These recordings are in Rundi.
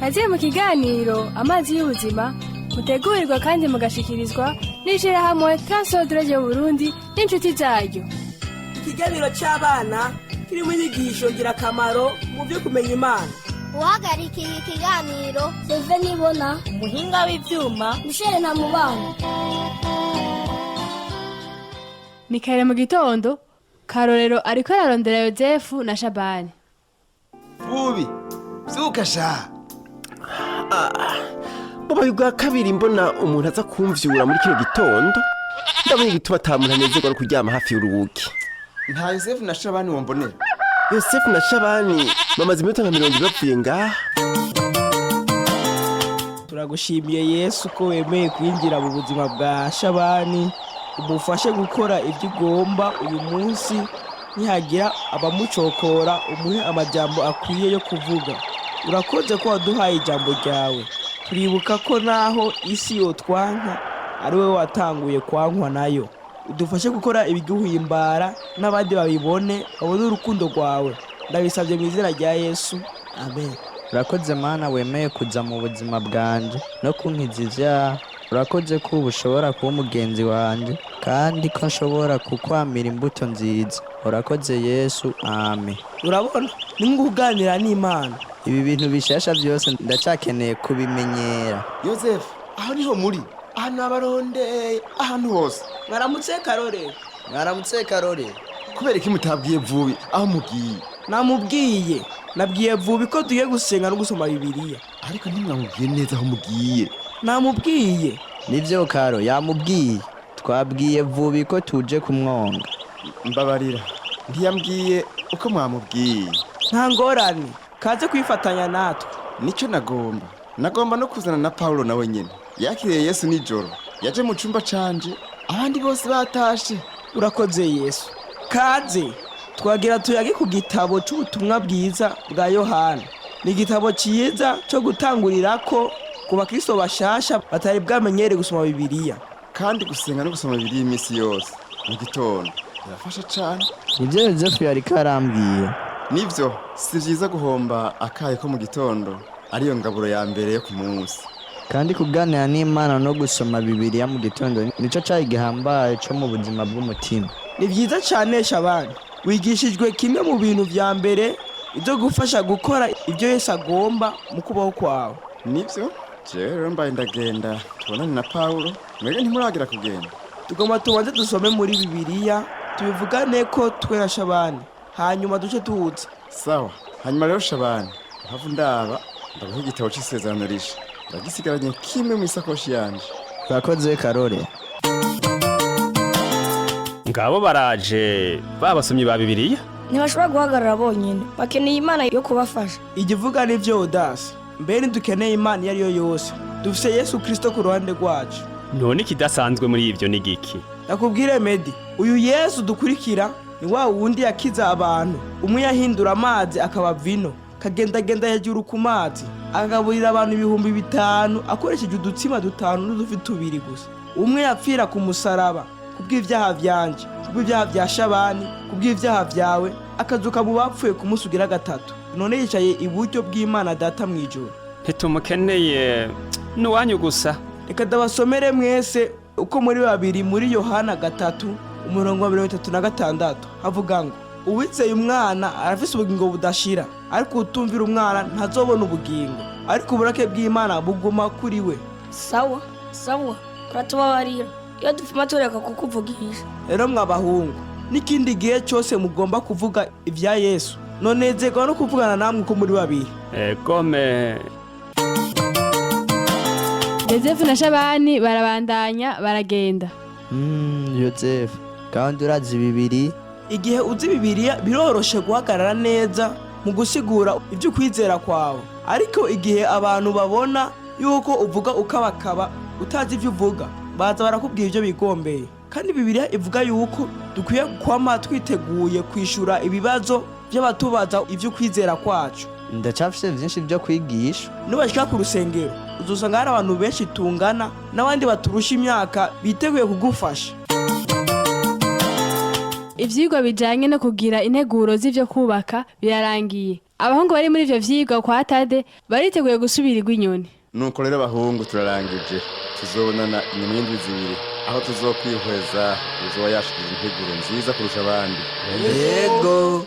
Kaze mu kiganiro Amazi y'Ubuzima, mutegurirwa kandi mugashikirizwa n'ishirahamwe Transodre Burundi n'inshuti zaryo. Ikiganiro cy'abana kirimo inyigisho ngirakamaro mu byo kumenya Imana. Uhagarikiye ikiganiro, Seve Nibona. Umuhinga w'ivyuma, Michel Ntamubana. Ni kare mu gitondo, Karorero ariko ararondera Yozefu na Shabani. Bubi, byuka sha! Bubaye ubwa kabiri mbona umuntu aza kumvyura muri kino gitondo. Ndabona igituma ata muntu anezerwa no kuryama hafi y'urugi. Nta Yosefu na Shabani wombonera? Yosefu na Shabani bamaze iminota nka 20 bapfuye ngaha. Turagushimiye Yesu ko wemeye kwinjira mu buzima bwa Shabani, umufashe gukora ibyo ugomba uyu munsi. Nihagira abamucokora, umuhe amajambo akwiye yo kuvuga. Urakoze ko waduhaye ijambo ryawe. Turibuka ko naho isi yotwanka, ari wowe watanguye kwankwa nayo. Udufashe gukora ibiguhimbara, n'abandi babibone, babone urukundo rwawe. Ndabisabye mu izina rya Yesu, amen. Urakoze Mana wemeye kuza mu buzima bwanje no kunkiza ivyaha. Urakoze ko ubu ushobora kuba umugenzi wanje kandi ko nshobora kukwamira imbuto nziza. Urakoze Yesu, amen. Urabona, ni nko kuganira n'Imana. Ibi bintu bishasha byose ndacakeneye kubimenyera. Yosefu, aho niho muri? Ahantu nabarondeye ahantu hose. Mwaramutse, Karore. Mwaramutse, Karore. Kubera iki mutabwiye Vubi aho mugiye? Namubwiye, nabwiye Vubi ko tugiye gusenga no gusoma Bibiliya. Ariko ntimwamubwiye neza aho mugiye. Namubwiye. Nivyo Karo, yamubwiye. Twabwiye Vubi ko tuje kumwonga. Mbabarira, ntiyambwiye uko mwamubwiye. Nta ngorane, kaze kwifatanya natwe. Nicyo nagomba no kuzana na Paulo. Nawe nyine yakiriye Yesu nijoro, yaje mu cumba canje abandi bose batashe. Urakoze Yesu. Kaze, twagira tuyage ku gitabo c'Ubutumwa Bwiza bwa Yohana. Ni igitabo cyiza cyo gutangurirako ku bakristo bashasha batari bwamenyere gusoma Bibiliya. Kandi gusenga no gusoma Bibiliya iminsi yose mu gitondo birafasha cane. Nivyo Yozefu yariko arambwira. Nivyo, si vyiza guhomba akayi ko mu gitondo, ariyo ngaburo ya mbere yo ku munsi. Kandi kuganira n'Imana no gusoma Bibiliya mu gitondo nico cari gihambaye co mu buzima bw'umutima. Ni byiza cyane. Shabani, wigishijwe kimwe mu bintu vya mbere ibyo gufasha gukora ibyo Yesu agomba mu kubaho kwawe. Nivyo. Jewe rero mbaye ndagenda, tubonane na Pawulo. Mwebwe ntimuragira kugenda? Tugomba tubanze dusome muri Bibiliya, tubivugane ko twe na Shabani, hanyuma duce tuwutse. Sawa. Hanyuma rero Shabani, mpavu ndaba ndaguha igitabo c'Isezerano Risha, ndagisigaranye kimwe mu isakoshi yanje. Urakoze, Karore. Ngabo baraje, ba basomyi ba Bibiliya. Ntibashobora guhagarara bonyine, bakeneye Imana yo kubafasha. Igivuga nivyo, Odasi. Mbere ntidukeneye Imana iyo ari yo yose, dufise Yesu Kristo ku ruhande rwacu. None ikidasanzwe muri ivyo ni giki? Nakubwire, Medi, uyu Yesu dukurikira ni wa wundi yakiza abantu, umwe yahindura amazi akaba vino, kagendagenda hejuru ku mazi, akagaburira abantu 5000 akoresheje udutsima dutanu n'udufi tubiri gusa, umwe yapfira ku musaraba kubw'ibyaha vyanje, kubw'ibyaha vya Shabani, kubw'ibyaha vyawe, akazuka mu bapfuye ku munsi ugira gatatu, none yicaye iburyo bw'Imana Data mw'ijuru. Ntitumukeneye, n'uwanyu gusa. Reka ndabasomere mwese uko muri babiri muri Yohana 3, umurongo wa 36. Havuga ngo: "Uwizeye Umwana arafise ubugingo budashira, ariko utumvira Umwana ntazobona ubugingo, ariko uburake bw'Imana buguma kuri we." Sawa sawa, uratubabarira iyo dupfuma tureka kukuvugisha. Rero mwabahungu, n'ikindi gihe cyose mugomba kuvuga ibya Yesu, nonezerwa no kuvugana namwe uko muri babiri. Egome. Yozefu na Shabani barabandanya baragenda. Yozefu, kandi urazi bibiri. Igihe uzi Bibiliya, biroroshe guhagarara neza mu gusigura ibyo ukwizera kwawe, ariko igihe abantu babona yuko uvuga ukabakaba, utazi ibyo uvuga, baza barakubwira ibyo bigombeye. Kandi Bibiliya ivuga yuko dukwiye kwama twiteguye kwishura ibibazo by'abatubaza ibyo ukwizera kwacu. Ndacafise vyinshi vyo kwigisha. Nibashika ku rusengero, uzosanga hari abantu benshi tungana n'abandi baturusha imyaka biteguye kugufasha. Ivyigwa bijanye no kugira integuro z'ivyo kubaka birarangiye. Abahungu bari muri ivyo vyigwa kwa Tade bariteguye gusubira inyoni. Nuko rero abahungu, turarangije. Tuzobonana inyuma y'indwi 2, aho tuzokwihweza uzoba yashikije integuro nziza kurusha abandi. Yego.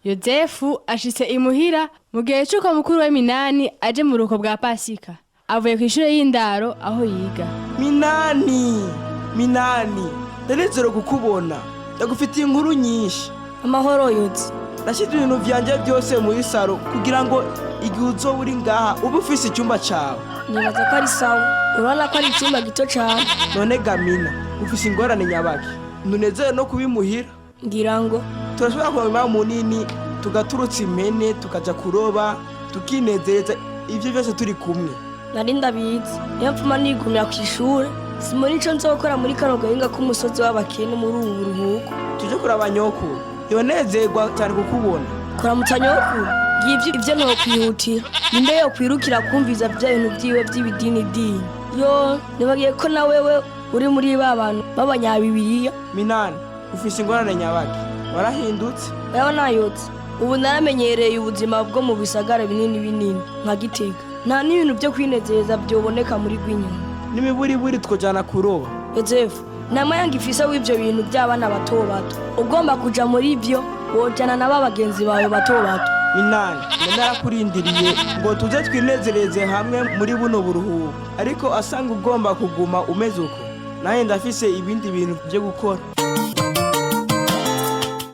Yozefu ashitse imuhira mu gihe c'uko mukuru we Minani aje mu ruko bwa Pasika, avuye kw'ishure y'indaro aho yiga. Minani, Minani, ndanezero kukubona. Ndagufitiye inkuru nyinshi. Amahoro, Yotse. Nashyize ibintu vyanje byose muri saro kugira ngo igihe uzoba uri ngaha ube ufise icyumba cawe. Nibaza ko ari sawa. Urabona ko ari icyumba gito cyane. None gamina, ufise ingorane nyabaki? Ntunezere no kubimuhira? Ngira ngo. Turashobora kuba umurima munini, tugaturutsa impene, tukaja kuroba, tukinezereza, ivyo byose turi kumwe. Nari ndabizi. Niyo mpfuma nigumira ku ishure, simona ico nzokora muri kano gahinga k'umusozi w'abakene muri ubu buruhuko. Tuje kuraba nyokuru, yonezerwa cyane kukubona. Kuramutsa nyokuru? Ngivyo ivyo nokwihutira. Ninde yokwirukira kumviza vya bintu vyiwe vy'ibidinidini? Yo, nibagiye ko na wewe uri muri ba bantu b'abanyabibiriya. Minani, ufise ingorane nyabaki? Warahindutse. Wewe nayotse. Ubu naramenyereye ubuzima bwo mu bisagara binini binini nka Gitega. Nta n'ibintu byo kwinezereza byoboneka muri Rwinyoni. N'imiburiburi twojana kuroba. Yozefu, nta mwanya ifise w'ivyo bintu by'abana bato bato. Ugomba kuja muri ivyo, wojana na ba bagenzi bawe bato bato. Minani, narakurindiriye ngo tuze twinezereze hamwe muri buno buruhuko, ariko asanga ugomba kuguma umeze uko. Nanjye ndafise ibindi bintu byo gukora.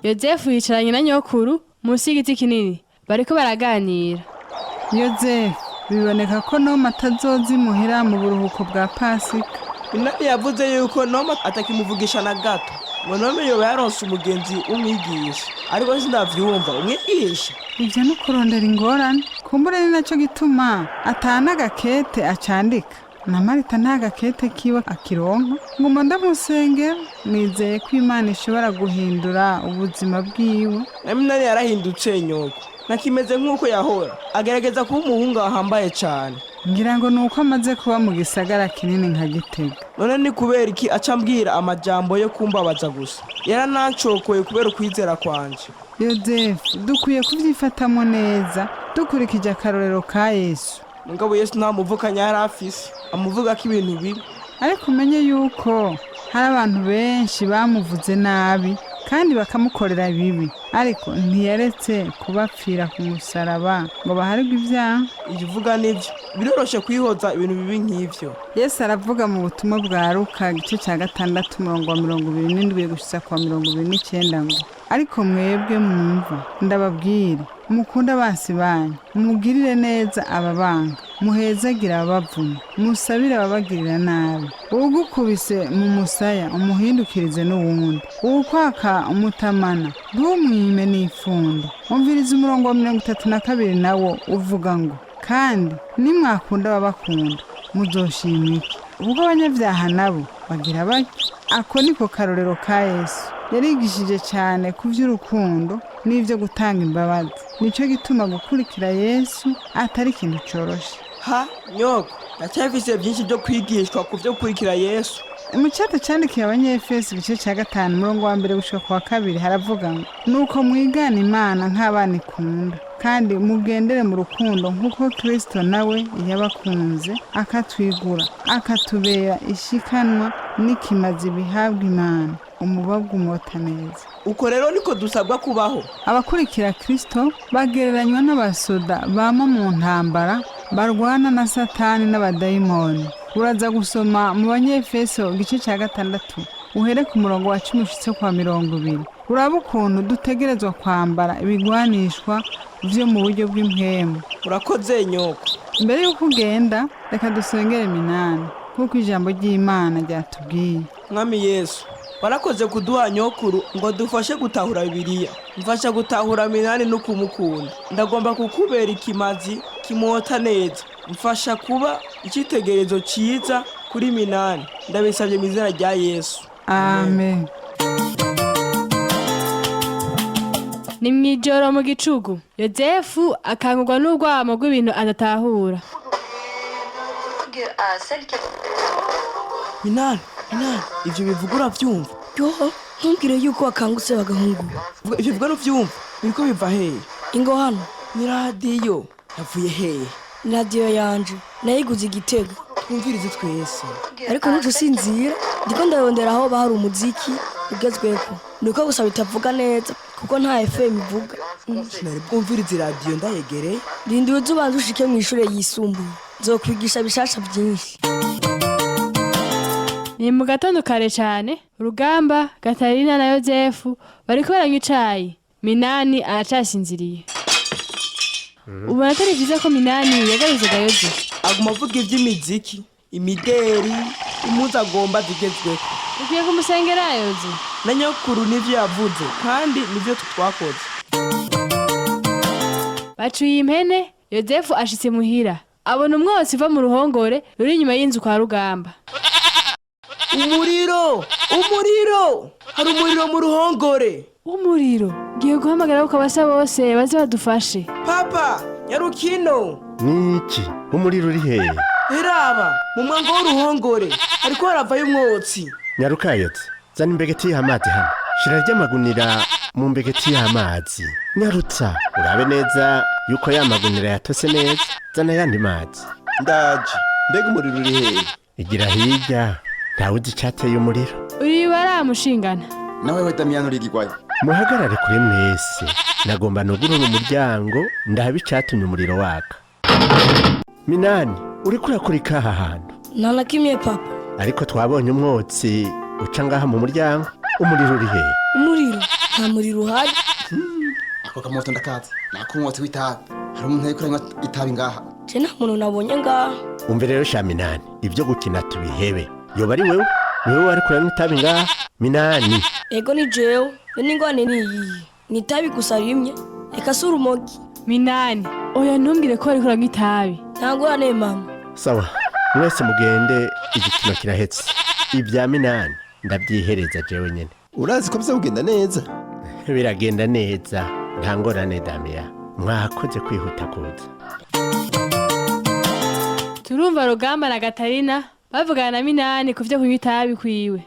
Yozefu yicaranye na nyokuru munsi y'igiti kinini, bariko baraganira. Yozefu, biboneka ko Noma atazoza imuhira mu buruhuko bwa Pasika. Minani yavuze yuko Noma atakimuvugisha na gato, ngo Nome yoba yaronse umugenzi w'umwigisha, ariko sindavyumva. Umwigisha? Ivyo ni ukurondera ingorane. Kumbure ni naco gituma atana agakete acandika. Na Marita nta gakete kiwe akironka. Nguma ndamusengera, nizeye ko Imana ishobora guhindura ubuzima bwiwe. Na Minani yarahindutse, nyoko. Ntakimeze nk'uko yahora. Agerageza kuba umuhungu ahambaye cane. Ngira ngo ni uko amaze kuba mu gisagara kinini nka Gitega. None ni kubera iki aca ambwira amajambo yo kumbabaza gusa? Yaranancokoye kubera ukwizera kwanje. Yozefu, dukwiye kubyifatamo neza dukurikije akarorero ka Yesu. Mugabo Yesu nta muvukanya yari afise amuvuga ko ibintu bibi. Ariko umenye yuko hari abantu benshi bamuvuze nabi kandi bakamukorera bibi, ariko ntiyaretse kubapfira ku musaraba ngo baharirwe ibyaha. Ibyo uvuga nibyo. Biroroshe kwihoza ibintu bibi nk'ivyo. Yesu aravuga mu butumwa bwa Luka igice cya 6, umurongo wa 27 gushitsa ku wa 29 ngo: ariko mwebwe mwumva, ndababwire, mukunde abansi banyu, mugirire neza ababanga, muhezagire ababavuma, musabire ababagirira nabi. Uwugukubise mu musaya umuhindukirize n'uwundi, uwukwaka umutamana ntumwime n'ifundo. Umviriza umurongo wa 32 nawo uvuga ngo: kandi nimwakunda ababakunda muzoshima iki? Ubwo abanyabyaha nabo bagira batyo. Ako niko karorero ka Yesu. Yarigishije cyane ku by'urukundo n'ibyo gutanga imbabazi. Nicyo gituma gukurikira Yesu atari ikintu cyoroshe. Ha nyoko, ndacyafise byinshi byo kwigishwa ku byo gukurikira Yesu. Mu cyato cyandikiye Abanyefesi igice cya 5, umurongo wa 1 gushika ku wa 2, haravuga ngo: nuko mwigana Imana nk'abana ikunda, kandi mugendere mu rukundo nk'uko Kristo nawe yabakunze akatwigura, akatubera ishikanwa n'ikimazi bihabwa Imana, umubabwa umota neza. Uko rero niko dusabwa kubaho. Abakurikira Kristo bagereranywa n'abasoda bama mu ntambara barwana na Satani n'abadayimoni. Uraza gusoma mu Banyefeso igice cya 6, uhere ku murongo wa 10 ushitse kwa 20. Uraba ukuntu dutegerezwa kwambara ibigwanishwa vyo mu buryo bw'impwemu. Urakoze, nyoko. Mbere y'uko ugenda, reka dusengere Minani nk'uko ijambo ry'Imana ryatubwiye. Mwami Yesu, warakoze kuduha nyokuru ngo dufashe gutahura Bibiliya. Mfasha gutahura Minani no kumukunda. Ndagomba kukubera ikimazi kimota neza. Mfasha kuba icyitegererezo cyiza kuri Minani. Ndabisabye mu izina rya Yesu. Amen. Ni mw'ijoro mu gicugu, Yozefu akangurwa n'urwamo rw'ibintu adatahura. Minani, Minani, ivyo bivuga uravyumva? Yoho, ntumbwire yuko wakangutse bagahungu. Ivyo bivuga ntuvyumva, biriko biva hehe? Ingo hano. Ni radiyo yavuye hehe? Ni radiyo yanje, nayiguze igitego. Twumvirize twese. Ariko ntuce usinzira, ndiko ndarondera aho bahari umuziki ugezweho. Niko gusa bitavuga neza kuko nta FM ivuga. Sinari bwumvirize radiyo ndayegereye. Rindira uze ubanze ushike mw'ishure yisumbuye, nzokwigisha bishasha vyinshi. Ni mu gatondo kare cyane, Rugamba, Gatarina na Yozefu bariko baranywa icayi. Minani aracasinziriye. Ubona atari vyiza ko Minani yagaruzaga Yoze. Aguma avuga ivy'imiziki, imideri, impuzu agomba zigezweho. Ukwiye kumusengera Yoze. Na nyokuru nivyo yavuze kandi nivyo twakoze. Bacuye impene, Yozefu ashitse muhira. Abona umwotsi uva mu ruhongore ruri inyuma y'inzu kwa Rugamba. Umuriro! Umuriro! Hari umuriro mu ruhongore! Umuriro! Ngiye guhamagara ko kabasa bose baze badufashe. Papa, nyarukino! Niki? Umuriro uri hehe? Eraba, mu mwango w'uruhongore hariko haravayo umwotsi. Nyarukayotse, zana imbegeti y'amazi hano. Shira ry'amagunira mu mbegeti y'amazi. Nyarutsa, urabe neza yuko ya magunira yatose neza. Zana yandi mazi. Ndaje. Mbega umuriro uri hehe? Igira hirya, ntawe uzi icateye umuriro. Uri baramushingana. Nawe we Damiyani urigigwayo. Muhagarare kure mwese. Nagomba nugurure umuryango ndabe icatumye umuriro waka. Minani, uriko urakurika aha hantu. Nta na kimwe papa. Ariko twabonye umwotsi uca ngaha mu muryango. Umuriro uri hehe? Umuriro? Nta muriro uhari. Ako kamoto ndakazi. Nako umwotsi w'itabi. Hari umuntu ariko aranywa itabi ngaha. Je nta muntu nabonye ngaha. Umve rero sha Minani, ibyo gukina tubihebe. Yoba ari wewe? Niwe wari kuranywa itabi ngaha? Minani. Ego ni jewe, none ingwane ni iyihe? Ni itabi gusa rimye, reka si urumogi. Minani, oya ntumbwire ko wariko uranywa itabi. Nta ngorane mama. Sawa, mwese mugende igikino kirahetse. Ibya Minani ndabyihereza jewe nyene. Urazi ko biza kugenda neza? Biragenda neza, nta ngorane Damiya. Mwakoze kwihuta kuza. Turumva Rugamba na Gatarina bavugana na Minani ku vyo kunywa itabi kwiwe.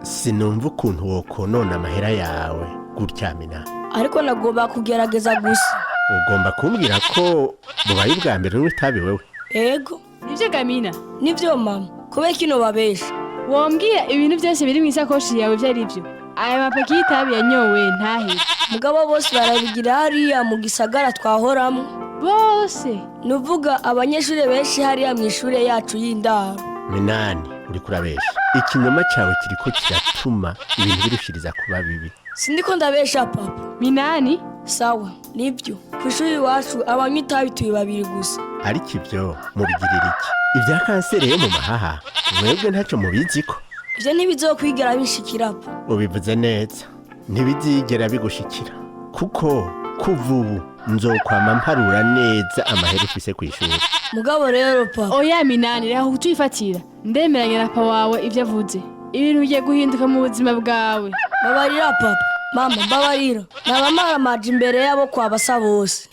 Sinumva ukuntu wokonona amahera yawe gutya Minani. Ariko nagomba kugerageza gusa. Ugomba kumbwira ko bubaye ubwa mbere unywa itabi wewe? Ego. Nivyo Gamina? Nivyo mama. Kubera kino babesha. Wombwira ibintu byose biri mu isakoshi yawe ivyo ari byo. Aya mapaki y'itabi yanyowe ntahere. Mugabo bose barabigira hariya mu gisagara twahoramo. Bose? Nuvuga abanyeshure benshi hariya mu ishure yacu y'indaro. Minani, uriko urabesha. Ikinyoma cawe kiriko kiratuma ibintu birushiriza kuba bibi. Sindiko ndabesha papa. Minani? Sawa, nivyo. Kw'ishuri iwacu abanywa itabi turi babiri gusa. Ariko ivyo mubigirira iki? Ibya kanseri yo mu mahaha, mwebwe ntacyo mubiziko. Ivyo ntibizokwigera binshikira pa. Ubivuze neza, ntibizigera bigushikira. Kuko kuva ubu nzokwama mparura neza amahera ufise kw'ishuri. Mugabo rero papa. Oya Minani, reka kutuyifatira. Ndemeranya na papa wawe ivyo avuze. Ibintu bigiye guhinduka mu buzima bwawe. Babarira papa. Mama mbabarira. Nabamara imbere yabo kwa basa bose.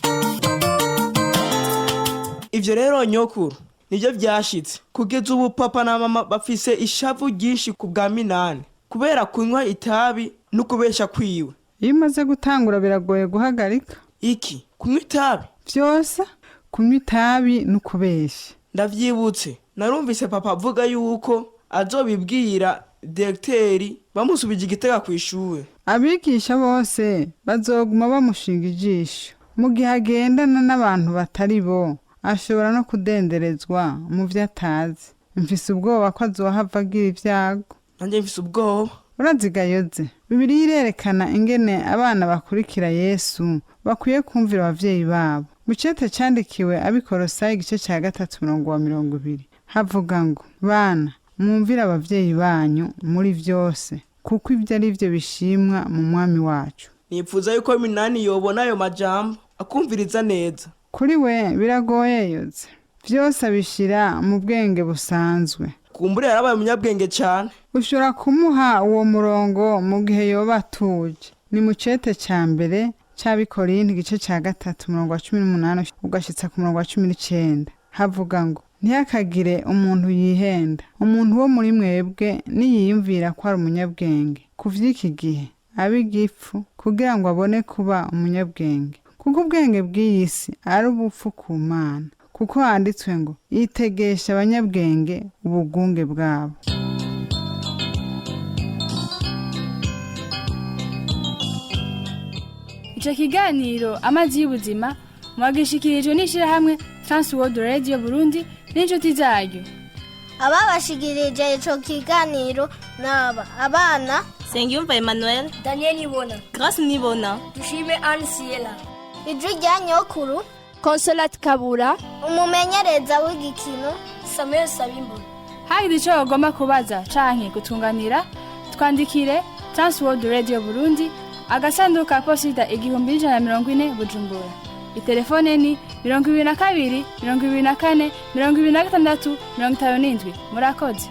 Ivyo rero nyokuru nivyo vyashitse. Kugeza ubu papa na mama bafise ishavu ryinshi ku bwa Minani kubera kunywa itabi no kubesha kwiwe. Iyo umaze gutangura biragoye guhagarika. Iki? Kunywa itabi? Vyose, kunywa itabi no kubesha. Ndavyibutse, narumvise papa avuga yuko azobibwira direkteri bamusubije igitega kw'ishure. Abigisha bose bazoguma bamushinga ijisho. Mu gihe agendana n'abantu batari bo, ashobora no kudenderezwa mu vyo atazi. Mfise ubwoba ko azohava agira ivyago. Nanjye mfise ubwoba. Uraziga Yoze, Bibiliya irerekana ingene abana bakurikira Yesu bakwiye kumvira abavyeyi babo. Mu cete candikiwe ab'Ikolosayi igice ca 3 umurongo wa 20 havuga ngo: bana, mwumvire abavyeyi banyu muri vyose, kuko ivyo ari vyo bishimwa mu mwami wacu. Nipfuza yuko Minani yobona ayo majambo akumviriza neza. Kuri we biragoye Yoze, vyose abishira mu bwenge busanzwe. Kumbure yarabaye umunyabwenge cane. Ushobora kumuha uwo murongo mu gihe yoba atuje. Ni mu cete ca mbere c'Abikorinto igice ca 3 umurongo wa 18 ugashitsa ku murongo wa 19. Havuga ngo: Ntihakagire umuntu yihenda. Umuntu wo muri mwebwe niyiyumvira ko ari umunyabwenge ku vy'iki gihe, abe igipfu kugira ngo abone kuba umunyabwenge. Kuko ubwenge bw'iyi si ari ubupfu ku Mana, kuko handitswe ngo: "Itegesha abanyabwenge ubugunge bwabo." Ico kiganiro Amazi y'Ubuzima mwagishikirijwe n'ishirahamwe Transworld Radio Burundi n'inshuti zaryo. Ababashikirije ico kiganiro naba abana: Sengiyumva Emmanuel, Daniel Nibona, Grace Nibona, Dushime Anne Siela, Ijwi rya Nyokuru, Consolate Kabura, umumenyereza w'igikino Samuel Sabimbona. Hagize ico bagomba kubaza canke kutunganira, twandikire Transworld Radio Burundi, agasanduku ka posita 1140, Bujumbura. Itelefone ni 22 24 26 57. Murakoze.